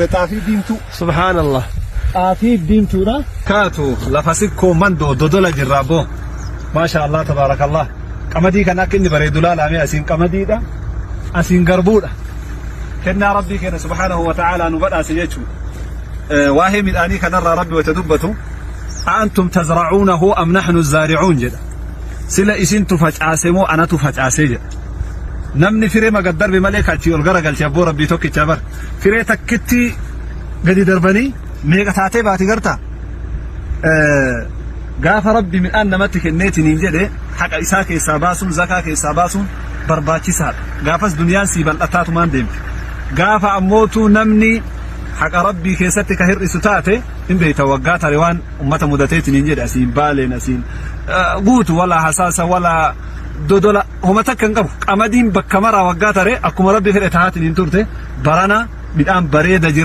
Xaafii diimtuu. Subhaanallah. Xaafii diimtuudha. Kaatu lafa sikkoo mandoo dodola jirra boo. Maasha Allah tabaarakallah. Qamadii kan akka inni bareedu laalame asiin qamadiidha. Asiin garbuudha. Kennaa rabbii keenya subhaanahu wa ta'aalaa nu badhaase jechuudha. Waa'ee midhaanii kanarraa rabbi wata dubbatu. Antum tazracuunahu am nahnu zaaricuun jedha. Sila isintu facaase moo anatu facaase jedha. Namni firee magad darbe malee kachii ol garagalche abboo rabbii tokkicha bar. Firee takkitti gadi darbanii meeqa taatee baati gartaa? Gaafa rabbi midhaan namatti kenneetiniin jedhe haqa isaa keessaa baasuun zakaa keessaa baasuun barbaachisaadha. Gaafas duniyaan sii bal'ataatumaan deemti. Gaafa ammootu namni haqa rabbii keessatti ka hir'isu taate hin beekta waggaa tare waan ummata mudateetiniin jedhe asiin baaleen asiin guutu walaa hasaasa walaa dodola homa takka hin qabu. Qamadiin bakka maraa waggaa tare akkuma rabbi fedhe taatiniin turte barana midhaan bareeda jira.